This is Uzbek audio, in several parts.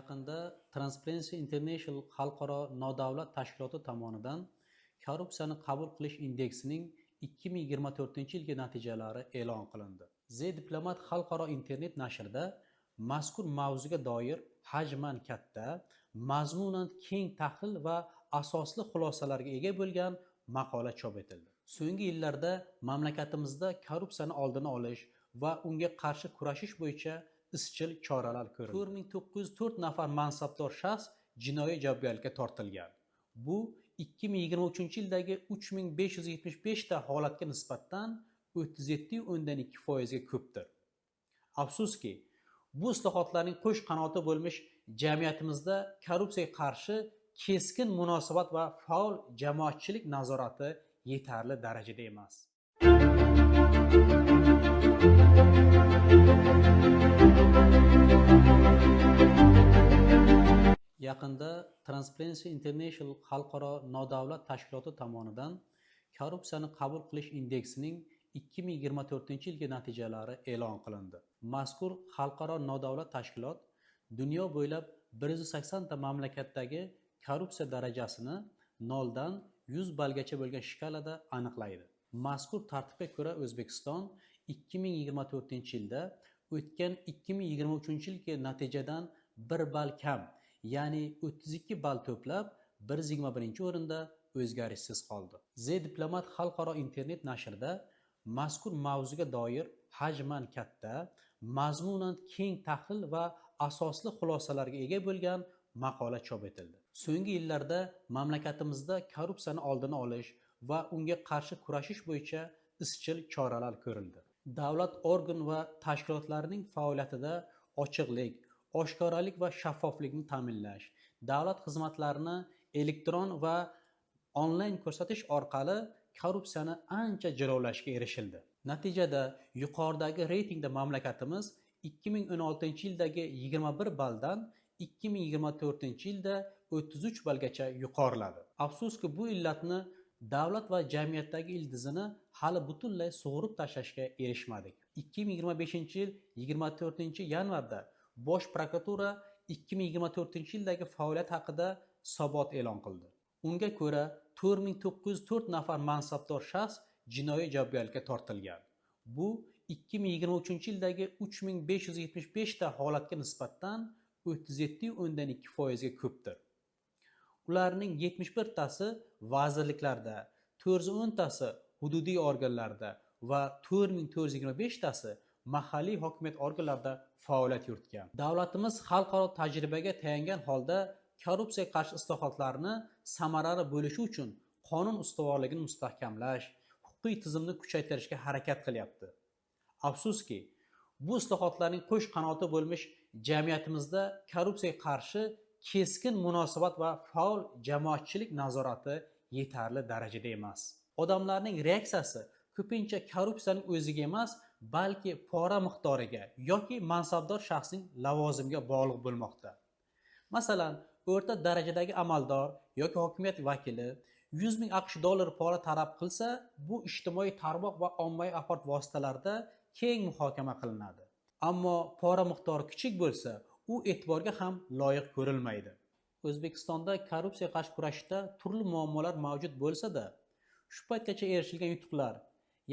Yaqinda Transparency International xalqaro nodavlat tashkiloti tomonidan korrupsiyani qabul qilish indeksining 2024-yilgi natijalari e'lon qilindi. The Diplomat xalqaro internet nashrida mazkur mavzuga doir hajman katta, mazmunan keng tahlil va asosli xulosalarga ega bo'lgan maqola chop etildi. So'nggi yillarda mamlakatimizda korrupsiyani oldini olish va unga qarshi kurashish bo'yicha izchil choralar ko'rildi. 4904 nafar mansabdor shaxs jinoiy javobgarlikka tortilgan. Bu 2023-yildagi 3575 ta holatga nisbatan 37,2% ga ko'pdir. Afsuski, bu islohotlarning qo'sh qanoti bo'lmish jamiyatimizda korrupsiyaga qarshi keskin munosabat va faol jamoatchilik nazorati yetarli darajada emas. Yaqinda Transparency International xalqaro nodavlat tashkiloti tomonidan korrupsiyani qabul qilish indeksining 2024-yilgi natijalari e'lon qilindi. Mazkur xalqaro nodavlat tashkilot dunyo bo'ylab 180 ta mamlakatdagi korrupsiya darajasini 0 dan 100 ballgacha bo'lgan shkalada aniqlaydi. Mazkur tartibga ko'ra O'zbekiston 2024-yilda o'tgan 2023-yilgi natijadan 1 ball kam, ya'ni 32 ball to'plab 121-o'rinda o'zgarishsiz qoldi. The Diplomat xalqaro internet nashrida mazkur mavzuga doir hajman katta, mazmunan keng tahlil va asosli xulosalarga ega bo'lgan maqola chop etildi. So'nggi yillarda mamlakatimizda korrupsiyani oldini olish va unga qarshi kurashish bo'yicha izchil choralar ko'rildi. Davlat organ va tashkilotlarining faoliyatida ochiqlik, oshkoralik va shaffoflikni ta'minlash, davlat xizmatlarini elektron va onlayn ko'rsatish orqali korrupsiyani ancha jilovlashga erishildi. Natijada yuqoridagi reytingda mamlakatimiz 2016-yildagi 21 balldan 2024-yilda 33 ballgacha yuqoriladi. Afsuski, bu illatni davlat va jamiyatdagi ildizini hali butunlay sug'urib tashlashga erishmadik. 2025-yil 24-yanvarda Bosh prokuratura 2024-yildagi faoliyat haqida hisobot e'lon qildi. Unga ko'ra 4904 nafar mansabdor shaxs jinoiy javobgarlikka tortilgan. Bu 2023-yildagi 3575 ta holatga nisbatan 37,2% ga ko'pdir. Ularning 71 tasi vazirliklarda, 410 tasi hududiy organlarda va 4425 tasi mahalliy hokimiyat organlarida faoliyat yuritgan. Davlatimiz xalqaro tajribaga tayangan holda korrupsiyaga qarshi islohotlarni samarali bo'lishi uchun qonun ustuvorligini mustahkamlash, huquqiy tizimni kuchaytirishga harakat qilyapti. Afsuski, bu islohotlarning qo'sh qanoti bo'lmish jamiyatimizda korrupsiyaga qarshi keskin munosabat va faol jamoatchilik nazorati yetarli darajada emas. Odamlarning reaksiyasi ko'pincha korrupsiyaning o'ziga emas, balki pora miqdoriga yoki mansabdor shaxsning lavozimiga bog'liq bo'lmoqda. Masalan, o'rta darajadagi amaldor yoki hokimiyat vakili 100 ming AQSh dollari pora talab qilsa, bu ijtimoiy tarmoq va ommaviy axborot vositalarida keng muhokama qilinadi. Ammo pora miqdori kichik bo'lsa, u e'tiborga ham loyiq ko'rilmaydi. O'zbekistonda korrupsiyaga qarshi kurashda turli muammolar mavjud bo'lsa-da, shu paytgacha erishilgan yutuqlar,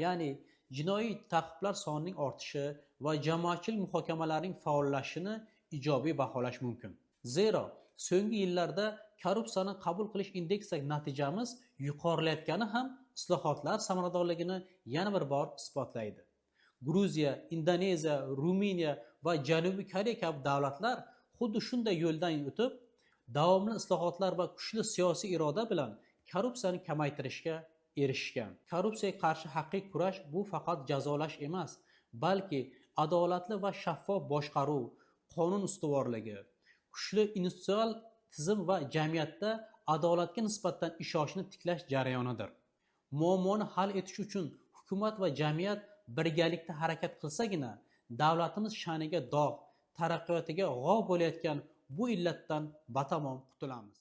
ya'ni jinoiy ta'qiblar sonining ortishi va jamoatchilik muhokamalarining faollashishini ijobiy baholash mumkin. Zero, so'nggi yillarda korrupsiyani qabul qilish indeksidagi natijamiz yuqorilayotgani ham islohotlar samaradorligini yana bir bor isbotlaydi. Gruziya, Indoneziya, Ruminiya va Janubiy Koreya kabi davlatlar xuddi shunday yo'ldan o'tib, davomli islohotlar va kuchli siyosiy iroda bilan korrupsiyani kamaytirishga erishgan. Korrupsiyaga qarshi haqiqiy kurash bu faqat jazolash emas, balki adolatli va shaffof boshqaruv, qonun ustuvorligi, kuchli institutsional tizim va jamiyatda adolatga nisbatan ishonchni tiklash jarayonidir. Muammoni hal etish uchun hukumat va jamiyat birgalikda harakat qilsagina, davlatimiz sha'niga dog', taraqqiyotiga g'ov bo'layotgan bu illatdan batamom qutulamiz.